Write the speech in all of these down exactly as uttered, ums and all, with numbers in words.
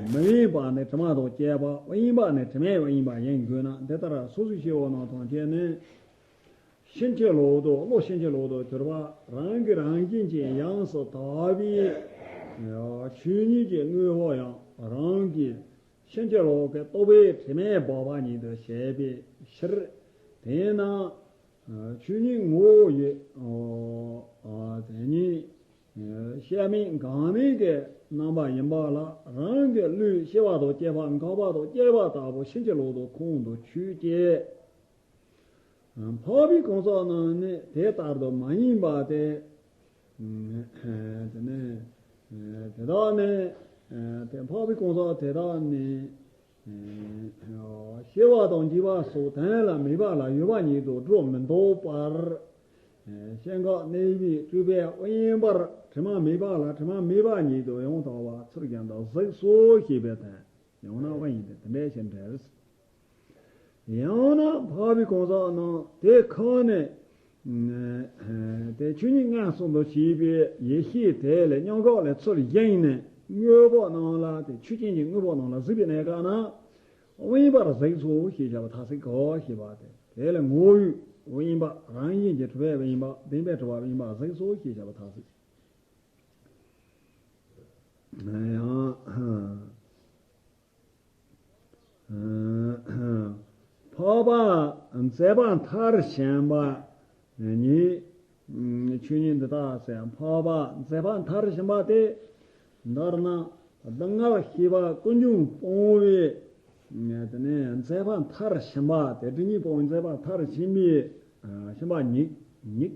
མི་དབྱིངས་པ་ནི་དྲི་མ་དང་བཅས་པ། དབྱིངས་པ་ནི་དྲི་མེད་དབྱིངས་པ་ཡིན་དགོས་ན། འདི་ལྟར་སོ་སོའི་སྐྱེ་བོ་རྣམས་ཐམས་ཅད་ནི། ཕྱིན་ཅི་ལོག་ཏུ་བློ་ཕྱིན་ཅི་ལོག་ཏུ་གྱུར་པ། རང་གིས་རང་བཞིན་གྱིས་ཡོངས་སུ་དག་པའི་ཆོས་ཉིད་ཀྱི་དངོས་པོ་ཡང་རང་གི་ཕྱིན་ཅི་ལོག་གི་རྟོག་པའི་དྲི་མས་སྦགས་པ་ཉིད་དུ་བྱས་པའི་ཕྱིར། དེས་ན་ཆོས་ཉིད་ངོ་བོ་ཡི་དེ་ཉིད་གཤེགས་མེད་འགག་མེད་ཀྱི་རྣམ་པ་ཡིན་པ་ལ། རང་གི་བློས་སྐྱེ་བ་དང་བསྐྱེད་པ་འགག་པ་དང་བསྐྱེད་པ་ལྟ་བུ་ཕྱིན་ཅི་ལོག་ཏུ་ཁོང་དུ་ཆུད་ཀྱི། འཕགས་པའི་གང་ཟག་རྣམས་ནི་དེ་ལྟར་དུ་མ་ཡིན་པ་སྟེ། དེ་ནས་དེ་དག་ནི་དེ་འཕགས་པའི་གང་ཟག་དེ་དག་ནི་སྐྱེ་བ་དང་འཇིག་པ་སོགས་དོན་ལ་མེད་པ་ལ་ཡོད་པ་ཉིད་དུ་སྒྲོ་མི་འདོགས་པར། སྐྱེ་འགག་གནས་པའི་སྤྲོས་པའི་དབེན་པར་དྲི་མ་མེད་པ་ལ་དྲི་མ་མེད་པ་ཉིད་དུ་ཡང་དག་པར་ཚུར་རྒྱང་དུ་གཟིགས་སོ་ཞེས་པའི་དོན། ཡང་ན་དབེན་ཡིན་ཏེ། དེ་འདྲའི་ཕྱིར་འབྲེལ། ཡང་ན་འཕགས་པའི་གང་ཟག་རྣམས་དེ་ཁོ་ནས་དེ་ཆོས་ཉིད་མངོན་སུམ་དུ་བྱེད་པའི་ཡེ་ཤེས་དེ་ལས་མྱང་འགག་ལས་ཚུར་བཞེངས་ནས་དངོས་པོ་རྣམས་ལ། དེ་ཆོས་ཅན་གྱི་དངོས་པོ་རྣམས་ལ་གཟིགས་པའི་གནས་སྐབས་ན། དབེན་པར་གཟིགས་སོ་ཞེས་བྱ་བ་ཐ་ཚིག་གོ་ཞེས་པ་སྟེ། དེ་ལས་ངོ་བོའི་དབེན་པ། རང་བཞིན་གྱིས་གྲུབ་པའི་དབེན་པ། བདེན་པར་གྲུབ་པའི་དབེན་པར་གཟིགས་སོ་ཞེས་བྱ་བ་ཐ་ཚིག་ཡང་འཕགས་པ་མཛད་པ་མཐར་ཕྱིན་པ་ཉིད། ཆོས་ཉིད་འདི་དག་ཟེར། འཕགས་པ་མཛད་པ་མཐར་ཕྱིན་པ་སྟེ། མདོར་ན་སྡུག་བསྔལ་ཤེས་པ་ཀུན་འབྱུང་སྤོང་བའི་དེ་ནས་མཛད་པ་མཐར་ཕྱིན་པ་སྟེ། སྒྲིབ་གཉིས་སྤོང་བའི་མཛད་པ་མཐར་ཕྱིན་པའི་ཕྱིན་པ་ཉིད་ཉིད་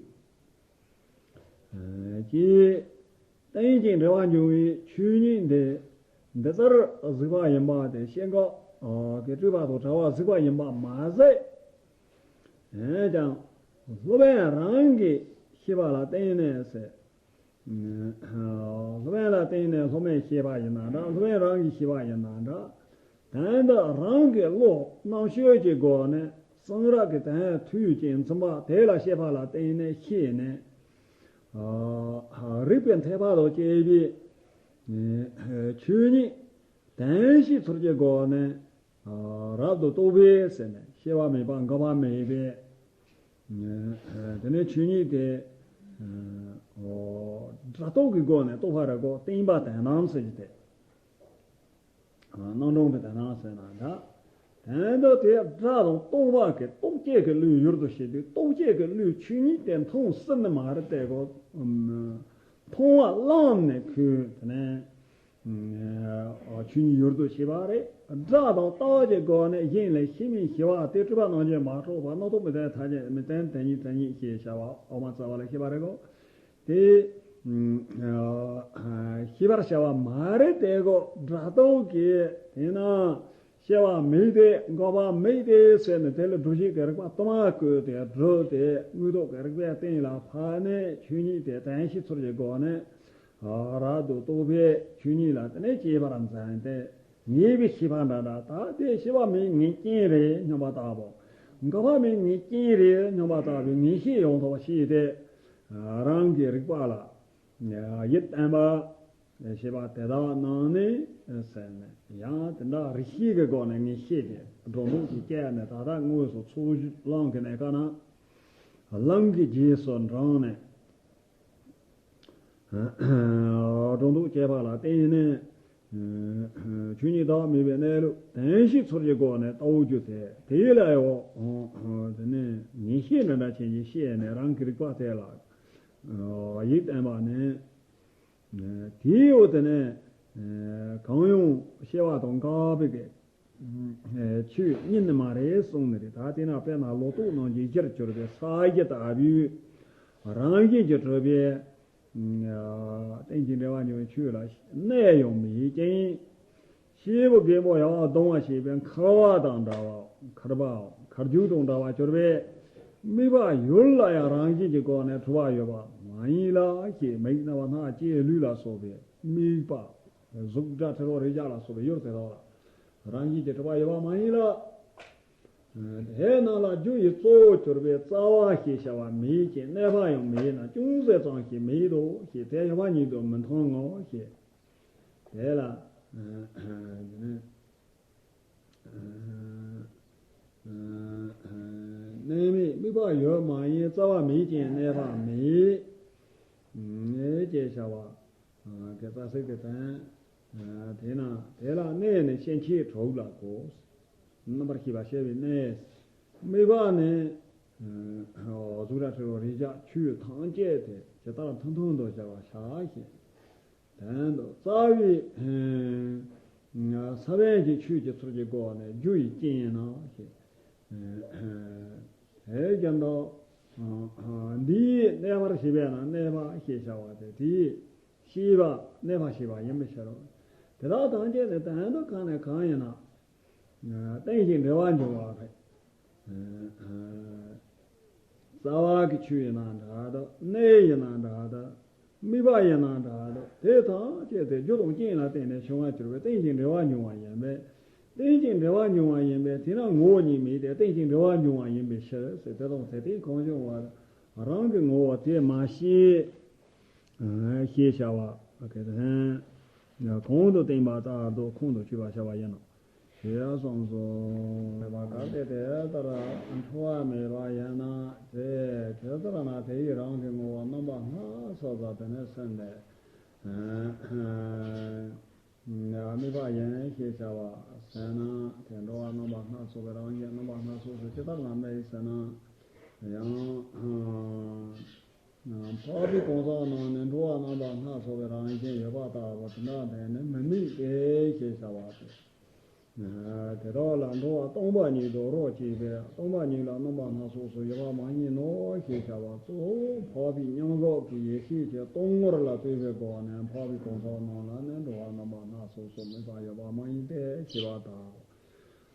ཀྱི། རྟེན་ཅིང་འབྲེལ་བར་འབྱུང་བའི་ཆོས་ཉིད་འདི། འདི་ལྟར་གཟིགས་པ་ཡིན་པ་སྟེ། སྐྱེ་འགག་གི་སྤྲོས་པ་དང་བྲལ་བར་གཟིགས་པ་ཡིན་པ་མ་ཟད། འོན་ཀྱང་སློབ་དཔོན་རང་གི་ཤེས་པ་ལ་བརྟེན་ནས་ཟེར། སློབ་དཔོན་ལ་བརྟེན་ནས་སློབ་མའི་ཤེས་པ་ཡིན་ན་འདྲ། སློབ་དཔོན་རང་གི་ཤེས་པ་ཡིན་ན་འདྲ། དོན་དུ་རང་གི་བློ་རྣམ་དཔྱོད་ཀྱི་སྒོ་ནས་གསང་རབ་ཀྱི་དོན་ཐོས་ཅིང་འཛིན་པ་དེ་ལ་ཤེས་པ་ལ་བརྟེན་ནས་ཤེས་ནས། རིགས་པའི་འཐད་པ་དང་བཅས་པའི་ཆོས་ཉིད་དོན་ཤེས་ཚུལ་གྱི་སྒོ་ནས་རབ་ཏུ་རྟོགས་པས་ཟེར་ནས། སྐྱེ་བ་མེད་པ་འགག་པ་མེད་པས། དེ་ནས་ཆོས་ཉིད་དེ་སྒྲ་རྟོག་གི་སྒོ་ནས་རྟོགས་པ་རེད་གོ། བརྟེན་པ་དོན་དམ་ཟེར་གྱི་དེ། རྣམ་གྲངས་ཀྱི་དོན་དམ་ཟེར་ན་འདྲ། དོན་དུ་དེ་སྒྲ་དང་རྟོག་པ་གི་རྟོག་བཅས་ཀྱི་བློས་ཡུལ་དུ་བྱེད་དུས། རྟོག་བཅས་ཀྱི་བློས་ཆོས་ཉིད་དེ་མཐོང་སྲིད་ནི་མ་རེད་དེ་གོ། མཐོང་བ་བླངས་ནས་ཁོས་དེ་ནས་ཆོས་ཉིད་ཡུལ་དུ་བྱེད་པ་རེད། སྒྲ་དང་རྟོག་གི་སྒོ་ནས་གཞན་ལ་ཤེས་མིན་ཞི་བ་སྟེ། སྤྲོས་པ་རྣམ་བཅས་མ་གྲོལ་བ། རྣམ་རྟོག་མི་ལྡན་ཐ་སྙད་མི་ལྡན་དོན་གཉིས་དོན་གཉིས་ཞེས་བྱ་བ་འོག་མ་རྩ་བ་ལ་བཤད་པ་རེད་གོ། དེ་ཤེས་པར་བྱ་བ་མ་རེད་དེ་གོ། སྒྲ་རྟོག་གིས་དེས་ན་སྐྱེ་བ་མེད་དེ་འགག་པ་མེད་དེ་ཟེར་ནས། དེ་ལ་སྒྲུབ་བྱེད་ཀྱི་རིགས་པ་དུ་མ་བཀོད་དེ་སྒྲུབ་སྟེ། དངོས་རྟོགས་ཀྱི་རིགས་པའི་སྟེང་ལ་ཕར་ནས་ཆོས་ཉིད་དེ་དོན་ཤེས་ཚུལ་གྱི་སྒོ་ནས་རབ་ཏུ་རྟོགས་པའི་ཆོས་ཉིད་ལ་དེ་ནས་སྐྱེས་པར་འཛིན་ཏེ། ངེས་པའི་ཤེས་པ་འདྲ་འདྲ། ད་དེ་སྐྱེ་བ་མེད་ངེས་རྐྱེན་རེད་སྙམ་པ་ལྟ་བུ། འགག་པ་མེད་ངེས་རྐྱེན་རེད་སྙམ་པ་ལྟ་བུའི་ངེས་ཤེས་ཡོང་ཐུབ་པ་ཞིག་དེ། རང་གི་རིག་པ་ལ་ཡིད་བརྟན་པ་ཞེས་པ་དེ་དག་རྣམས་ནི་ཟེར་ནས། ཡང་དེ་འདྲ་རིག་ཤེས་ཀྱི་སྒོ་ནས་ངེས་ཤེས་དེ་སྒྲོ་འདོགས་ཀྱིས་བཅད་ནས། ད་ལྟ་དངོས་སུ་ཚོགས་བླངས་ཀྱི་གནས་སྐབས་ན། ལམ་གྱི་རྗེས་སུ་འབྲངས་ནས། སྒྲོ་འདོགས་བཅད་པ་ལ་བརྟེན་ནས། ཆོས་ཉིད་བདག་མེད་པའི་གནས་ལུགས་དོན་ཤེས་ཚུལ་གྱི་སྒོ་ནས་ལྟ་བུ་རྒྱུ་དེ། དེ་ལ་ཡང་དེ་ནས་ངེས་ཤེས་འདྲ་འདྲ་ཅན་གྱི་ཤེས་ནས། རང་གི་རིག་པ་དེ་ལ་ཡིད་བརྟན་པ་ནི། དེའི་འོག་དེ་ནས་གང་ཡང་སྐྱེ་བ་དང་འགག་པའི་གི་ཆོས་རྙེད་ནི་མ་རེད་གསུངས་ནི་རེད། ད་དེ་ན་དཔེར་ན་ལོ་ཏོག་རྣམས་ཀྱི་གཞིར་གྱུར་པའི་ས་གཞི་ལྟ་བུའི་རང་བཞིན་གྱིས་གྲུབ་པའི་རྟེན་ཅིང་འབྲེལ་བར་འབྱུང་བའི་ཆོས་ལ་གནས་ཡང་མེད་ཅིང་། སྐྱེས་བུ་རྒན་པོ་ཡང་གདུང་བ་བྱེད་པའི་མཁར་བ་དང་འདྲ་བ། མཁར་པའམ་མཁར་རྒྱུག་དང་འདྲ་བར་གྱུར་པའི་དམིགས་པ་ཡུལ་ལ་ཡང་རང་བཞིན་གྱི་སྒོ་ནས་གྲུབ་པ་ཡོད་པ་མ་ཡིན་ལ་ཞེས། མིག་རྣ་བ་སྣ་ལྕེ་ལུས་ལ་སོགས་པའི་དམིགས་པ། གཟུགས་སྒྲ་དྲི་རོ་རེག་བྱ་ལ་སོགས་པའི་ཡུལ་དེ་དག་ལ་རང་བཞིན་གྱིས་གྲུབ་པ་ཡོད་པ་མ་ཡིན་ལ། དེ་རྣམས་ལ་རྒྱུ་ཡི་གཙོ་བོར་གྱུར་པའི་རྩ་བ་ཞེས་བྱ་བ་མེད་ཅིང་། གནས་པ་ཡང་མེད་ན་ཅུང་ཟད་ཙམ་ཞིག་མེད་དོ་ཞེས། དེ་ཡོད་པ་ཉིད་དུ་མི་མཐོང་ངོ་ཞེས། དེ་ལ་ དེ་ནས། གནས་མེད་དམིགས་པ་ཡོད་མ་ཡིན། རྩ་བ་མེད་ཅིང་གནས་པ་མེད། ངེས་ཅེས་བྱ་བ། དགེ་རྩ་སྲེག་གི་དོན། དེས་ན་དེ་ལ་གནས་ནི་སྐྱེ་མཆེད་དྲུག་ལ་གོ། རྣམ་པར་ཤེས་པ་སྐྱེ་བའི་གནས། དམིགས་པ་ནི། གཟུགས་སྒྲ་དྲི་རོ་རེག་བྱ་ཆོས་ཐམས་ཅད་དེ་ཇི་ལྟར་མཐུན་མཐུན་དུ་སྦྱར་བར་བྱ་ཞེས། དོན་དུ་རྩ་བའི་ས་བོན་གྱི་ཆོས་ཀྱི་ཚུལ་གྱི་སྒོ་ནས་རྒྱུ་ཡི་རྐྱེན་ཡིན་ན་ཞེས། དེ་ཀྱང་དུ། འདིའི་གནས་པར་ཞེས་པས་ན་གནས་པ་ཞེས་བྱ་བ་སྟེ། དེའི་ཤེས་པ་གནས་པ་ཞེས་པ་ཡིན་པའི་ཕྱིར་རོ། དེ་དག་ཐམས་ཅད་ནི་དོན་དུ་གང་ནས་གང་ཡིན་ན། རྟེན་ཅིང་འབྲེལ་བར་འབྱུང་བ་རེད། རྩ་བ་གི་ཆོས་ཡིན་ན་འདྲ་འདུག་གནས་ཡིན་ན་འདྲ་འདུག་དམིགས་པ་ཡིན་ན་འདྲ་འདུག་དེ་ཐམས་ཅད་དེ་རྒྱུ་དང་རྐྱེན་ལ་བརྟེན་ནས་བྱུང་བར་གྱུར་པའི་རྟེན་ཅིང་འབྲེལ་བར་འབྱུང་བ་ཡིན་པས། རྟེན་ཅིང་འབྲེལ་བར་འབྱུང་བ་ཡིན་པས་དེས་ན་ངོ་བོ་ཉིད་མེད་དེ་རྟེན་ཅིང་འབྲེལ་བར་འབྱུང་བ་ཡིན་པའི་ཕྱིར་ཟེར། དེ་དང་དེ་སྟེང་གང་བྱུང་བ་རང་གི་ངོ་བོ་དེ་མ་ཤེས། ཞེས་བྱ་བ་གང་དུ་བསྟན་པ་ལྟར་དུ་ཁོང་དུ་ཆུད་པར་བྱ་བ་ཡིན་ནོ། ཞེས་གསུངས་སོ། མེད་པ་གལ་ཏེ་དེ་ལྟར་འཁྲུལ་བ་མེད་པ་ཡིན་ན། དེ་དེ་ལྟར་ན་དེ་ཡི་རང་གི་ངོ་བོ་རྣམ་པ་སྣ་ཚོགས་པ་དེ་ནི་སེམས་ཏེ། དམིགས་པ་ཡིན་ཞེས་བྱ་བ་ཟེར་ན། དེ་འགྲོ་བ་རྣམ་པ་སྣ་ཚོགས་པའི་རང་བཞིན་རྣམ་པ་སྣ་ཚོགས་སུ་ཇི་ལྟར་ལམ་པའི་ཟེར་ན། ཡང་། འཕགས་པའི་གང་ཟག་རྣམས་ནི་འགྲོ་བ་རྣམ་པ་སྣ་ཚོགས་པའི་རང་བཞིན་ཡོད་པ་ལྟ་བུ་དེ་འདྲ་དེ་ནི་མི་དམིགས་ཏེ་ཞེས་བྱ་བ་སྟེ། དེ་དག་ལ་འགྲོ་བ་སྟོང་པ་ཉིད་དུ་རོ་གཅིག་པས་སྟོང་པ་ཉིད་ལ་རྣམ་པ་སྣ་ཚོགས་སུ་ཡོད་པ་མ་ཡིན་ནོ་ཞེས་བྱ་བ་གཙོ་བོ་འཕགས་པའི་མཉམ་གཞག་གི་ཡེ་ཤེས་ཀྱི་སྟོང་ངོར་ལ་ལྟོས་པའི་སྒོ་ནས། འཕགས་པའི་གང་ཟག་རྣམས་ལ་ནི་འགྲོ་བ་རྣམ་པ་སྣ་ཚོགས་སུ་དམིགས་པ་ཡོད་པ་མ་ཡིན་ཏེ་ཞེས་པ་དང་།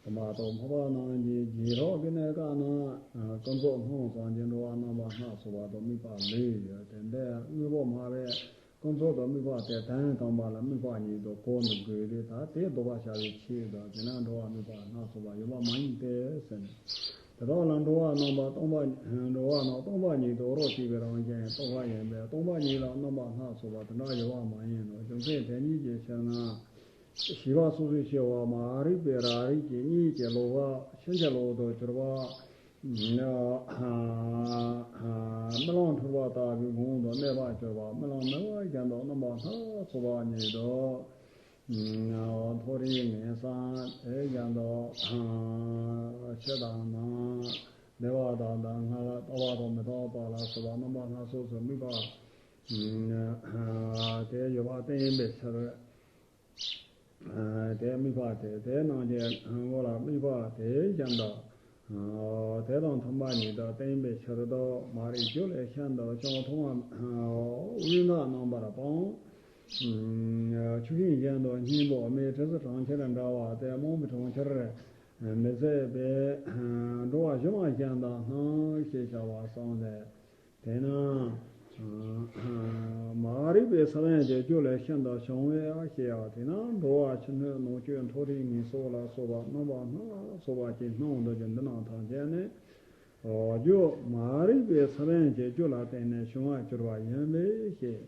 དེ་མ་གཏོགས་འཕགས་པ་རྣམས་ཀྱི་རྗེས་ཐོབ་ཀྱི་གནས་སྐབས་ན། ཀུན་རྫོབ་སྣང་བ་ཙམ་གྱིས་འགྲོ་བ་རྣམ་པ་སྣ་ཚོགས་པ་དང་དམིགས་པ་ལོས་ཡོད། དེ་འདྲའི་དངོས་པོ་སྨྲ་བས་ཀུན་རྫོབ་ཏུ་དམིགས་པ་སྟེ། དོན་དམ་པ་ལ་དམིགས་པ་ཉིད་དུ་གོ་ནི་དགོས་ཏེ། ད་དེ་ལྡོག་པར་བྱ་བའི་ཆེད་དུ། དེས་ན་འགྲོ་བ་དམིགས་པ་སྣ་ཚོགས་པ་ཡོད་པ་མ་ཡིན་ཏེ་ཟེར་ནས། དེ་དག་ལ་འགྲོ་བ་རྣམ་པ་སྟོང་པ། འགྲོ་བ་རྣམས་སྟོང་པ་ཉིད་དུ་རོ་གཅིག་པའི་རང་བཞིན་རྟོག་པ་ཡིན་པས་སྟོང་པ་ཉིད་ལ་རྣམ་པ་སྣ་ཚོགས་པ་དེ་འདྲ་ཡོད་པ་མ་ཡིན་ནོ། རྒྱུ་མཚན་དེ་ཉིད་ཀྱི་ཕྱིར་ན། བྱིས་པ་སོ་སོའི་སྐྱེ་བོ་མ་རིག་པའི་རབ་རིབ་ཀྱི་གཉིད་ཀྱི་ལོག་པ་ཕྱིན་ཅི་ལོག་ཏུ་གྱུར་པ། རྨི་ལམ་འཁྲུལ་པ་ལྟ་བུའི་ངང་དུ་གནས་པར་གྱུར་པ། རྨི་ལམ་རྨི་བ་བཞིན་དུ་རྣམ་པ་སྣ་ཚོགས་པ་ཉིད་དུ། མཐོ་རིས་ངན་སོང་དེ་བཞིན་དུ། ཕྱི་དང་ནང་། བདེ་བ་དང་སྡུག་བསྔལ། རྟག་པ་དང་མི་རྟག་པ་ལ་སོགས་པ་རྣམ་པ་སྣ་ཚོགས་སུ་དམིགས་པ། དེ་ཡོད་པ་བསྟན་པའི་ཕྱིར། དེ་དམིགས་པ་སྟེ། དེ་རྣམས་ཀྱི་ངོ་ལ་དམིགས་པ་དེ་བཞིན་དུ། དེ་དང་མཐུན་པ་ཉིད་དུ་བསྟན་པའི་ཕྱིར་དུ། མ་རིག་རྒྱུད་ལས་ཤིན་ཏུ་བྱུང་། མཐོང་བ་དབུས་ན་རྣམ་པར་སྤངས། ཆུ་ཤིང་བཞིན་དུ་སྙིང་པོ་མེད། དྲི་ཟ་གྲང་ཁྱེར་འདྲ་བ་སྟེ། རྨོངས་པའི་གྲོང་ཁྱེར་མི་ཟད་པས། འགྲོ་བ་སྒྱུ་མ་བཞིན་དུ་སྣང་ཞེས་བྱ་བ་གསུངས་ཏེ། དེས་ན། མ་རིག་པའི་ས་བོན་གྱི་རྒྱུད་ལས་ཤིན་ཏུ་བྱུང་བའི་ཞེས་པ་དེས་ན་འགྲོ་བ་ཕྱི་སྣོད་ནང་བཅུད་མཐོ་རིས་ངན་སོང་ལ་སོགས་པ་རྣམ་པ་སྣ་ཚོགས་པ་ཅིག་སྣང་འདུག་གི། འདི་རྣམས་ཐམས་ཅད་ནི། རྒྱུ་མ་རིག་པའི་ས་བོན་གྱི་རྒྱུད་ལ་བརྟེན་ནས་བྱུང་བར་གྱུར་པ་ཡིན་པའི་ཕྱིར།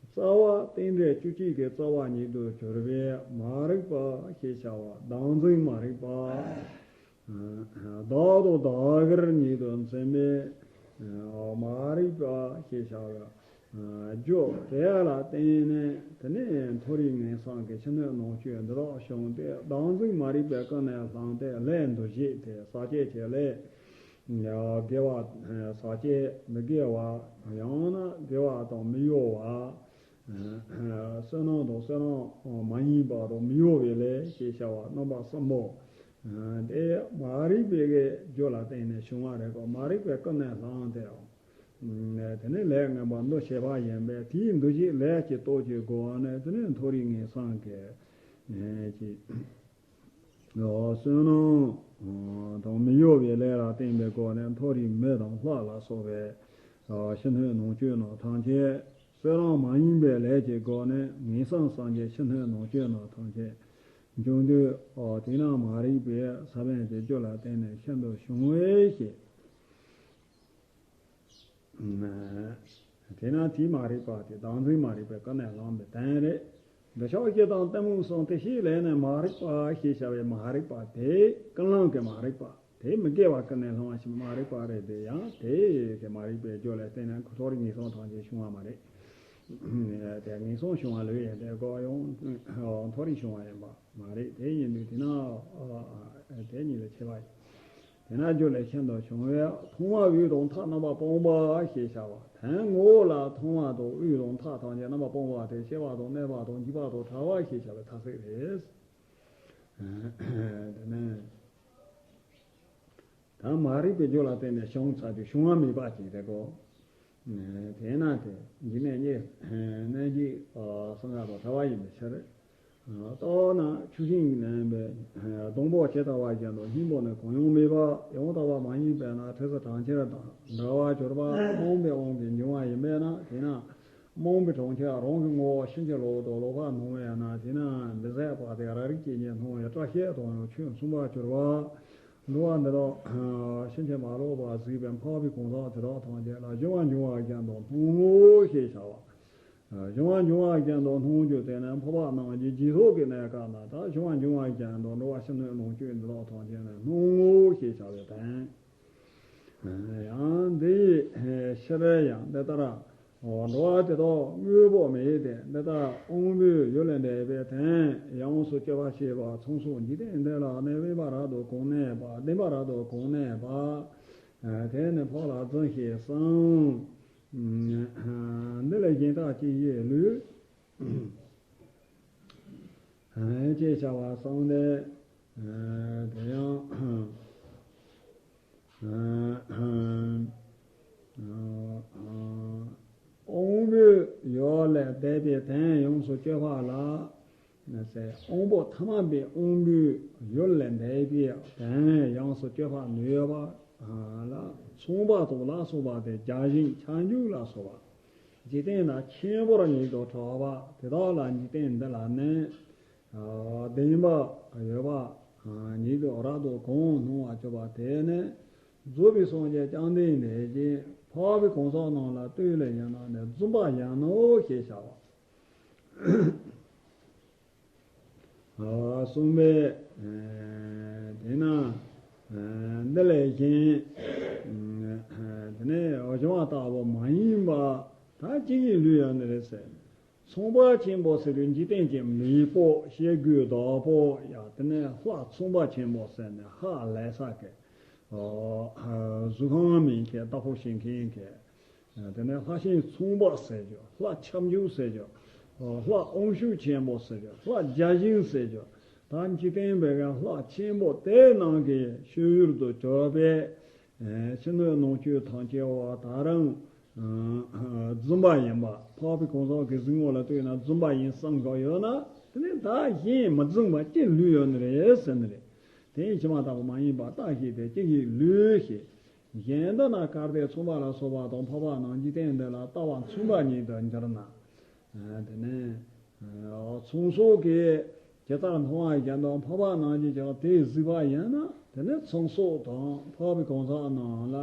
རྩ་བ་རྟེན་འབྲེལ་བཅུ་གཅིག་གི་རྩ་བ་ཉིད་དུ་གྱུར་པའི་མ་རིག་པ་ཞེས་བྱ་བ་བདག་འཛིན་མ་རིག་པ། བདག་དང་བདག་གིར་ཉིད་དུ་འཛིན་པའི་མ་རིག་པ་ཞེས་བྱ་བའི་རྒྱུ་དེ་ལ་བརྟེན་ནས། དེ་ནས་མཐོ་རིས་ངན་སོང་གི་ཕྱི་སྣོད་ནང་བཅུད་འདི་དག་བྱུང་སྟེ། བདག་འཛིན་མ་རིག་པའི་ཀུན་ནས་བསླངས་ཏེ་ལས་འདུ་བྱེད་དེ་ཟག་བཅས་ཀྱི་ལས། དགེ་བ་ཟག་བཅས་མི་དགེ་བ། ཡང་ན་དགེ་བ་དང་མི་གཡོ་བ། བསོད་ནམས་དང་བསོད་ནམས་མ་ཡིན་པ་དང་མི་གཡོ་བའི་ལས་ཞེས་བྱ་བ་རྣམ་པ་གསུམ་པོ། དེ་མ་རིག་པའི་གི་རྒྱུ་ལ་བརྟེན་ནས་བྱུང་བ་རེད་གོ། མ་རིག་པའི་ཀུན་ནས་བསླངས་ཏེ། དེ་ནས་ལས་ངན་པ་འདུ་བྱེད་པ་ཡིན་པས། དེའི་འདུ་བྱེད་ལས་ཀྱི་སྟོབས་ཀྱི་སྒོ་ནས་དེ་ནས་མཐོ་རིས་ངན་སོང་གི་ཅིག་བསོད་ནམས་དང་མི་གཡོ་བའི་ལས་ལ་བརྟེན་པའི་སྒོ་ནས་མཐོ་རིས་མི་དང་ལྷ་ལ་སོགས་པའི་ཕྱི་སྣོད་ནང་བཅུད་རྣམས་ཐམས་ཅད། བསོད་ནམས་མ་ཡིན་པའི་ལས་ཀྱི་སྒོ་ནས་ངན་སོང་གསུམ་གྱི་ཕྱི་སྣོད་ནང་བཅུད་རྣམས་ཐམས་ཅད་འབྱུང་དུས། དེས་ན་མ་རིག་པའི་ས་བོན་གྱི་རྒྱུ་ལ་བརྟེན་ནས་ཤིན་ཏུ་བྱུང་བའི་ཕྱིར། དེས་ན་དེའི་མ་རིག་པ་དེ་བདག་འཛིན་མ་རིག་པའི་ཀུན་ནས་བསླངས་པའི་དོན་རེད། འདི་ཕྱོགས་སྐྱེ་དང་གཏི་མུག་གསུམ་དེ་ཤེས་ལས་ནས་མ་རིག་པ་ཞེས་བྱ་བའི་མ་རིག་པ་དེ་ཀུན་སློང་གི་མ་རིག་པ། དེ་མི་དགེ་བ་ཀུན་ནས་སློང་བ་ཞིག་མ་རིག་པ་རེད། དེ་ཡང་དེ་གི་མ་རིག་པའི་རྒྱུ་ལ་བརྟེན་ནས་མཐོ་རིས་ངན་སོང་ཐམས་ཅད་བྱུང་བ་མ་རེད། དེ་ངན་སོང་བྱུང་བ་ལོས་ཡིན་ཏེ་ཀོ་ཡང་མཐོ་རིས་བྱུང་བ་ཡིན་པ་མ་རེད། དེ་ཡིན་དུས་དེ་ན་དེ་ཉིད་ལ་ཁྱད་པར་ཡོད། དེ་ན་རྒྱུ་ལས་ཤིན་ཏུ་བྱུང་བས་མཐོང་བ་དབུས་དང་མཐའ་རྣམ་པར་སྤངས་པ་ཞེས་བྱ་བ། དོན་ངོ་བོ་ལ་མཐོང་བ་དང་དབུས་དང་མཐའ་ཐམས་ཅད་རྣམ་པར་སྤངས་པ་སྟེ་སྐྱེ་བ་དང་གནས་པ་དང་འཇིག་པ་དང་བྲལ་བ་ཞེས་བྱ་བའི་མཐའ་གཅིག་རེད། དེ་ནས། ད་མ་རིག་པའི་རྒྱུ་ལ་བརྟེན་ནས་བྱུང་ཚར་དུས་བྱུང་བ་མེད་པ་ཅིག་རེད་གོ། དེས་ན་དེ་འཇིག་རྟེན་གཉིས་གནས་འཇིག་སངས་རྒྱས་དང་བྲལ་བ་ཡིན་པའི་ཕྱིར། རྟོགས་ན་ཆུ་ཤིང་གི་ནང་པའི་སྡོང་པོ་ཇི་ལྟ་བ་བཞིན་དུ་སྙིང་པོ་ནི་གང་ཡང་མེད་པ་ཡང་དག་པ་མ་ཡིན་པས་ན་འཁྲུལ་ས་གྲོང་ཁྱེར་དང་འདྲ་བར་གྱུར་པ་རྨོངས་པའི་དབང་གིས་འབྱུང་བ་ཡིན་པས་ན། དེས་ན་རྨོངས་པའི་གྲོང་ཁྱེར་རང་གི་ངོ་བོ་ཕྱིན་ཅི་ལོག་ཏུ་ལོག་པར་སྣང་བས་ན། དེས་ན་མི་ཟད་པ་དེ་རང་རིག་སྐྱེས་ཉིད་སྣང་བའི་སྐྲ་ཤད་དང་ཡང་ཆོས་མཚུངས་པར་གྱུར་པ། འགྲོ་བ་འདི་དག་ཕྱིན་ཅི་མ་ལོག་པར་གཟིགས་པའི་འཕགས་པའི་གང་ཟག་དེ་དག་ཐམས་ཅད་ལ་གཞན་དབང་འབྱུང་བ་ཅན་དུ་སྣང་ངོ་ཞེས་བྱ་བ། གཞན་དབང་འབྱུང་བ་ཅན་དུ་སྣང་རྒྱུ་དེ་ནི་འཕགས་པ་རྣམས་ཀྱི་རྗེས་ཐོབ་ཀྱི་གནས་སྐབས་ན་ད་གཞན་དབང་འབྱུང་བ་ཅན་དུ་འགྲོ་བ་ཕྱི་སྣོད་ནང་བཅུད་འདི་དག་ཐམས་ཅད་ནི་སྣང་ངོ་ཞེས་བྱ་བའི་དོན། ཡང་འདི་ཡི་ཕྱིར་ཡང་འདི་ལྟར། འགྲོ་བ་དེ་དག་དངོས་པོ་མེད་དེ། འདི་ལྟར་དབང་པོའི་ཡུལ་ལས་འདས་པའི་དོན་ཡོངས་སུ་གཅོད་པར་བྱེད་པ་མཚུངས་སོགས་འཇིག་རྟེན་འདི་ལ་ནི་དབེན་པ་རབ་ཏུ་གང་གནས་པ། བདེན་པ་རབ་ཏུ་གང་གནས་པ། དེ་ནི་འཕགས་ལ་བརྫུན་ཞེས་གསུངས། འདི་ལས་གཞན་དག་ཅི་ཞིག་ལུས། ཅེས་བྱ་བ་གསུངས་ཏེ། དེ་ཡང་། དབང་པོའི་ཡུལ་ལས་འདས་པའི་དོན་ཡོངས་སུ་གཅོད་པ་ལ། དབང་པོ་ཐ་མལ་པའི་དབང་པོའི་ཡུལ་ལས་འདས་པའི་དོན་ཡོངས་སུ་གཅོད་པ་ནུས་པ་ལ་མཚུངས་པ་དང་ལ་སོགས་པ་སྟེ་བརྒྱ་བྱིན་ཁྱབ་འཇུག་ལ་སོགས་པ། འཇིག་རྟེན་ན་ཆེན་པོར་ཉིད་དུ་གྲགས་པ་དེ་དག་ལ་འཇིག་རྟེན་འདི་ལ་ནི། བདེན་པ་ཡོད་པ། ཉིད་དུ་རབ་ཏུ་གང་སྣང་བར་གྱུར་པ་དེ་ནི། རྫོགས་པའི་སངས་རྒྱས་བཅོམ་ལྡན་འདས་ཀྱིས་འཕགས་པའི་གང་ཟག་རྣམས་ལ་ལྟོས་ལ་ཡང་ན་ནི་བརྫུན་པ་ཡིན་ནོ་ཞེས་བྱ་བ། གསུངས་པས། དེས་ན། འདི་ལས་གཞན། དེ་ནས་གཞན་དབང་ལྟ་བུ་མ་ཡིན་པ་ད་ཅི་ཡིས་ལུས་ཡོད་ནི་རེད་ཟེར། མཚུངས་པ་ཆེན་པོ་ཟེར་དུས་འཇིག་རྟེན་གྱི་མེས་པོ་ཤེལ་སྒོའི་བདག་པོ་ཡང་དེ་ནས་ལྷ་མཚུངས་པ་ཆེན་པོ་ཟེར་ནས་ཧ་ལས་ས་གི་གཟུགས་ཁམས་མིན་གྱི་བདག་པོ་བྱེད་མཁན་གྱི། དེ་ནས་ལྷ་ཆེན་མཚུངས་པ་ཟེར་རྒྱུ། ལྷ་ཁྱབ་འཇུག་ཟེར་རྒྱུ། ལྷ་དབང་ཕྱུག་ཆེན་པོ་ཟེར་རྒྱུ། ལྷ་བརྒྱ་བྱིན་ཟེར་རྒྱུ། ད་འཇིག་རྟེན་པའི་ལྷ་ཆེན་པོ་དེ་རྣམས་ཀྱི་སྤྱོད་ཡུལ་དུ་གྱུར་པའི། ཕྱི་སྣོད་ནང་བཅུད་ཐམས་ཅད་པ་ད་རུང་བརྫུན་པ་ཡིན་པ། འཕགས་པའི་གང་ཟག་གི་གཟིགས་ངོ་ལ་ལྟོས་ན་བརྫུན་པ་ཡིན་བསམ་དགོས་ཡོད་ན། དེ་ནི་ད་གཞན་མི་བརྫུན་པ་ཅི་ལུས་ཡོད་ནི་རེད་ཟེར་ནི་རེད། དེ་ཕྱི་མ་ལྟ་བུ་མ་ཡིན་པ་རྟགས་ཤིག་དེ་ཅི་ཞིག་ལུས་ཞེས། གཞན་དུ་ན་གལ་ཏེ་མཚུངས་པ་ལ་སོགས་པ་དང་འཕགས་པ་རྣམས་འཇིག་རྟེན་འདི་ལ་ལྟ་བ་མཚུངས་པ་ཉིད་དུ་འགྱུར་ན། དེ་ནས་མཚུངས་སོགས་ཀྱིས་ཇི་ལྟར་མཐོང་བ་བཞིན་དུ་འཕགས་པ་རྣམས་ཀྱིས་ཀྱང་དེ་གཟིགས་པ་ཡིན་ན། དེ་ནས་མཚུངས་སོགས་དང་འཕགས་པའི་གང་ཟག་རྣམས་ལ་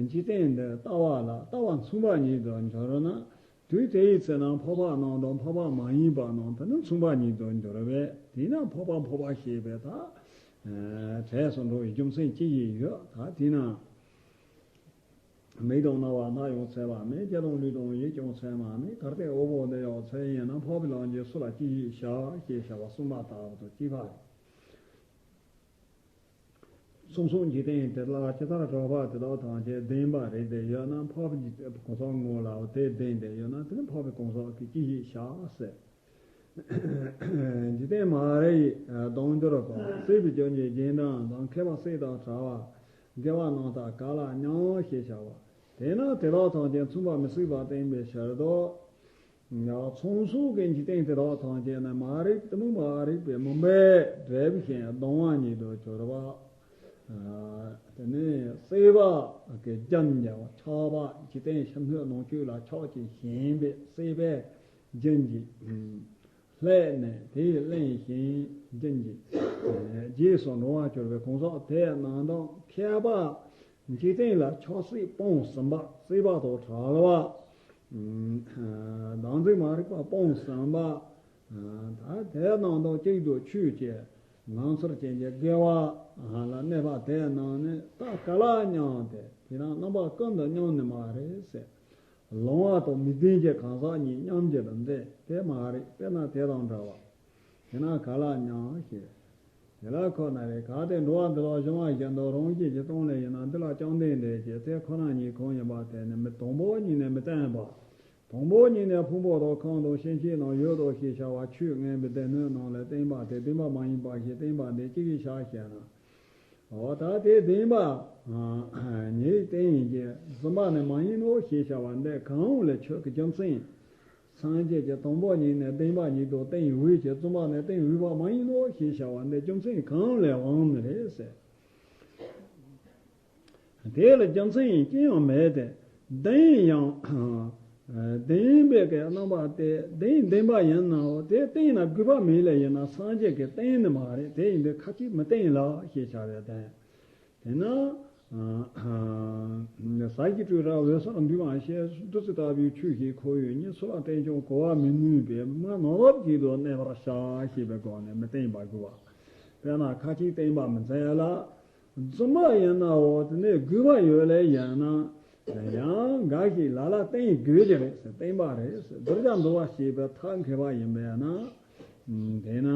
འཇིག་རྟེན་འདི་ལྟ་བ་ལ་ལྟ་བ་མཚུངས་པ་ཉིད་དུ་འགྱུར་ན། དུས་དེ་ཡི་ཚེ་ན་འཕགས་པ་རྣམས་དང་འཕགས་པ་མ་ཡིན་པ་རྣམས་དེ་ནི་མཚུངས་པ་ཉིད་དུ་འགྱུར་བས། དེས་ན་འཕགས་པ་འཕགས་པ་ཞེས་པའི་ད་གྲས་སུ་འགྲོ་བའི་རྒྱུ་མཚན་ཅི་ཡིན་ཡོད། ད་དེས་ན། མིག་དང་རྣ་བ་སྣ་ཡང་ཚད་པ་མེད། ལྕེ་དང་ལུས་དང་ཡིད་ཀྱང་ཚད་མ་མེད། གལ་ཏེ་དབང་པོ་འདི་ཡང་ཚད་ཡིན་ན། འཕགས་པའི་ལམ་གྱིས་སུ་ལ་ཅི་ཞིག་བྱ་ཞེས་བྱ་བ་གསུངས་པ་ལྟ་བུ་དང་གཅིག་པ་རེད། མཚུངས་སོགས་འཇིག་རྟེན་དེ་ལ་ཇི་ལྟར་གྲགས་པ་དེ་དག་ཐམས་ཅད་བདེན་པ་རེད་དེ་ཡོད་ན། འཕགས་པའི་གང་ཟག་ངོ་ལ་དེ་བདེན་དེ་ཡོད་ན། དེ་ནི་འཕགས་པའི་གང་ཟག་གིས་ཅི་ཞིག་བྱ་ཟེར། འཇིག་རྟེན་མ་རེད་ཡི་སྡང་འགྱུར་གང་། སྲིད་པའི་རྒྱུ་ཉིད་རྗེས་འབྲང་དང་། མཁས་པ་སྲིད་དང་བྲལ་བ། དགེ་བ་རྣམ་དག་ག་ལ་མྱང་ཞེས་བྱ་བ། དེས་ན་དེ་དག་ཐམས་ཅད་མཚུངས་པ་མི་སྲིད་པ་བསྟན་པའི་ཕྱིར་དུ། མཚུངས་སོགས་ཀྱི་འཇིག་རྟེན་དེ་དག་ཐམས་ཅད་ནི་མ་རིག་གཏི་མུག་མ་རིག་པའི་མུན་པས་བསྒྲིབས་ཤིང་སྡང་བ་ཉིད་དུ་གྱུར་པ། དེ་ནས་སྲེད་པ་གི་རྒྱུན་བྱས་པ་ཆགས་པ། འཇིག་རྟེན་ཕྱི་སྣོད་ནང་བཅུད་ལ་ཆགས་ཀྱིས་ཞེན་པའི་སྲེད་པའི་རྒྱུན་གྱིས། ལྷད་ནས་དེས་བརླན་ཞིང་རྒྱུན་གྱི་རྗེས་སུ་འགྲོ་བར་གྱུར་པའི་གང་ཟག་དེ་རྣམས་དང་། མཁས་པ་འཇིག་རྟེན་ལ་ཆགས་སྲེད་སྤངས་ཟིན་པ། སྲེད་པ་དང་བྲལ་བ། བདག་འཛིན་མ་རིག་པ་སྤངས་ཟིན་པ། ད་དེའི་ནང་དུ་གཅིག་ཏུ་ཆོས་ཀྱི་ངང་ཚུལ་ཅན་གྱི་དགེ་བ་ལ་གནས་པ་དེའི་ནང་ནས་ད་ག་ལ་མཉམ་སྟེ་དེ་རང་རྣམ་པ་ཀུན་ཏུ་མཉམ་ནི་མ་རེད་ཟེར། ལོང་བ་དང་མིག་ལྡན་གྱི་གང་ཟག་གཉིས་མཉམ་གྱི་ལ་འདས་དེ་མ་རེད། དཔེར་ན་དེ་དང་འདྲ་བ། དེ་ན་ག་ལ་མཉམ་ཞེས། དེ་ལ་ཁོ་ན་རེ་གལ་ཏེ་འགྲོ་བ་འདི་ལ་གཞོམ་པ་བཞིན་དུ་རང་བཞིན་གྱིས་སྟོང་ལས་ཡིན་ན། འདི་ལ་བཅོམ་ལྡན་འདས་ཀྱིས་དེ་ཁོ་ན་ཉིད་གང་ཡིན་པ་དེ་ནི་མི་དང་པོ་ཉིད་ནས་མི་བརྟེན་པ། དང་པོ་ཉིད་ནས་ཕུང་པོ་དང་ཁམས་དང་སྐྱེ་མཆེད་རྣམས་ཡོད་དོ་ཞེས་བྱ་བ་ཆོས་ངན་པའི་སྡེ་སྣོད་རྣམས་ལས་བརྟེན་པ་དེ་བདེན་པ་མ་ཡིན་པ་ཞེས་བསྟན་པ་འདི་ཅི་ཞིག་བྱ་ཞེ་ན། འོ་ད་དེ་བདེན་པ་ཉིད་བརྟེན་ཡིན་གྱི་བརྫུན་པ་ནི་མ་ཡིན་ནོ་ཞེས་བྱ་བ་འདི་གང་ལས་ཆོས་ཀྱི་རྒྱུ་མཚན། སངས་རྒྱས་ཀྱི་དང་པོ་ཉིད་ནས་བདེན་པ་ཉིད་དུ་བསྟན་འོས་ཀྱི་བརྫུན་པ་ནི་བསྟན་འོས་པ་མ་ཡིན་ནོ་ཞེས་བྱ་བ་འདི་རྒྱུ་མཚན་གང་ལས་འོང་ནི་རེད་ཟེར། དེ་ལ་རྒྱུ་མཚན་ཅི་ཡང་མེད་དེ། བདེན་ཡང་བདེན་པའི་གི་རྣམ་པ་སྟེ་བདེན་བདེན་པ་ཡིན་ནའང་དེ་བསྟན་ན་དགོས་པ་མེད་ལ་ཡིན་ན་སངས་རྒྱས་ཀྱིས་བསྟན་ནི་མ་རེད། དེ་ཡིན་དུས་ཁ་ཅིག་མི་བསྟན་ལ་ཞེས་བྱ་བའི་དོན། དེས་ན། ཟ་ཞིང་དྲུང་རབ་འོད་གསལ་འདུས་མ་བྱས། བདུད་རྩི་ལྟ་བུའི་ཆོས་ཤིག་ཁོ་བོས་ཉིད། ཚུལ་ལ་བརྟེན་ཀྱང་གོ་བར་མི་ནུས་པས། མ་ནོར་བ་བགྱིད་དུ་གནས་པར་བྱ་ཞེས་པའི་སྒོ་ནས་མི་བསྟན་པར་དགོས་པ། དཔེར་ན་ཁ་ཅིག་བསྟན་པ་མི་འཚལ་ལ། བརྫུན་པ་ཡིན་ནའོ་དེ་ནས་དགོས་པ་ཡོད་ལས་ཡིན་ན། ཡང་འགའ་ཞིག་ལ་ལ་བསྟན་དགོས་ཀྱི་རེད་ཟེར། བསྟན་པ་རེད་ཟེར། གདུལ་བྱ་འདུལ་བ་ཞེས་པའི་ཐབས་མཁས་པ་ཡིན་པས་ན། དེས་ན།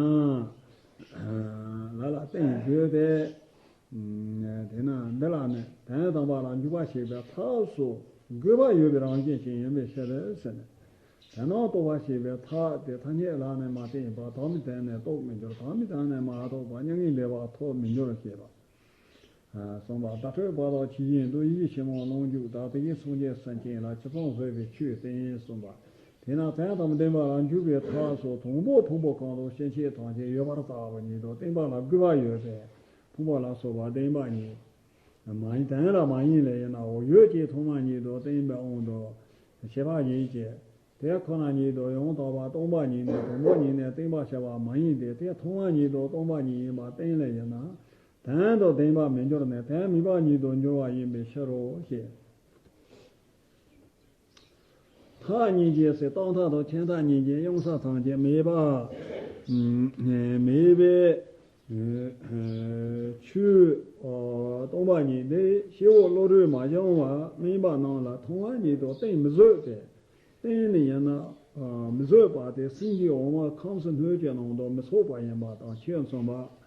ལ་ལ་བསྟན་དགོས་ཏེ། དེས་ན་འདི་ལ་ནི་དོན་དམ་པ་ལ་འཇུག་པ་ཞེས་པའི་ཐབས་སུ་དགོས་པ་ཡོད་པའི་རང་བཞིན་ཅན་ཡིན་པའི་ཕྱིར་ཟེར་ནས། དོན་དམ་རྟོགས་པ་ཞེས་པའི་ཐབས་དེ་ཐ་སྙད་ལ་ནི་མ་བརྟེན་པར་དམ་པའི་དོན་ནི་རྟོགས་མི་འགྱུར། དམ་པའི་དོན་ནི་མ་རྟོགས་པར་མྱ་ངན་འདས་པ་ཐོབ་མི་འགྱུར་ཞེས་པ། གསུངས་པ། བརྡ་སྤྲོད་པ་དག་ཇི་བཞིན་དུ། ཡེ་ཤེས་ཆེན་མོ་ལོངས་སྤྱོད་དག། དེ་བཞིན་སངས་རྒྱས་སེམས་ཅན་ལ། ཇི་ཙམ་བཟོད་པའི་ཆོས་བསྟན་གསུངས་པ། དེས་ན་དོན་དམ་བདེན་པ་ལ་འཇུག་པའི་ཐབས་སུ་དང་པོ་ཕུང་པོ་གང་དང་སྐྱེ་མཆེད་ཐམས་ཅད་ཡོད་པར་བརྟག་པ་ཉིད་དུ་བསྟན་པ་ལ་དགོས་པ་ཡོད་པས། ཕུང་པོ་ལ་སོགས་པ་བདེན་པ་ཉིད་མ་ཡིན། དོན་ལ་མ་ཡིན་ལས་ཡིན་ནའོ། ཡོད་ཅེས་ཐོག་མ་ཉིད་དུ་བསྟན་པའི་དབང་དུ་བྱས་པ་ཡིན་གྱི། དེ་ཁོ་ན་ཉིད་དུ་ཡང་དག་པར་སྟོང་པ་ཉིད་ནས་དང་པོ་ཉིད་ནས་བསྟན་པར་བྱ་བ་མ་ཡིན་ཏེ། དེ་ཐོག་མ་ཉིད་དུ་སྟོང་པ་ཉིད་ཡིན་པར་བསྟན་ལས་ཡིན་ན། དོན་དུ་ལྡན་པར་མི་འགྱུར་ནས་དོན་མེད་པ་ཉིད་དུ་འགྱུར་བ་ཡིན་པའི་ཕྱིར་རོ་ཞེས། མཐའ་གཉིས་ཀྱི་ཟེར། རྟག་མཐའ་དང་ཁྱད་མཐའ་གཉིས་ཀྱི་དབྱུང་ས་ཐམས་ཅད་མེད་པ། མེད་པའི་ཆོས་སྟོང་པ་ཉིད་དེ་སྐྱེ་བོ་བློ་གྲོས་མ་བྱུང་བ་སྨིན་པ་རྣམས་ལ་མཐོང་བ་ཉིད་དུ་བསྟན་མི་བཟོད་དེ། བསྟན་ནི་ཡིན་ན་མི་བཟོད་པ་དེ་སེམས་ཀྱི་འོག་མ་ཁམས་སུ་སྣོད་ཀྱི་ནང་དུ་མི་ཚུད་པ་ཡིན་པ་དང་ཁྱད་མཚུངས་པ།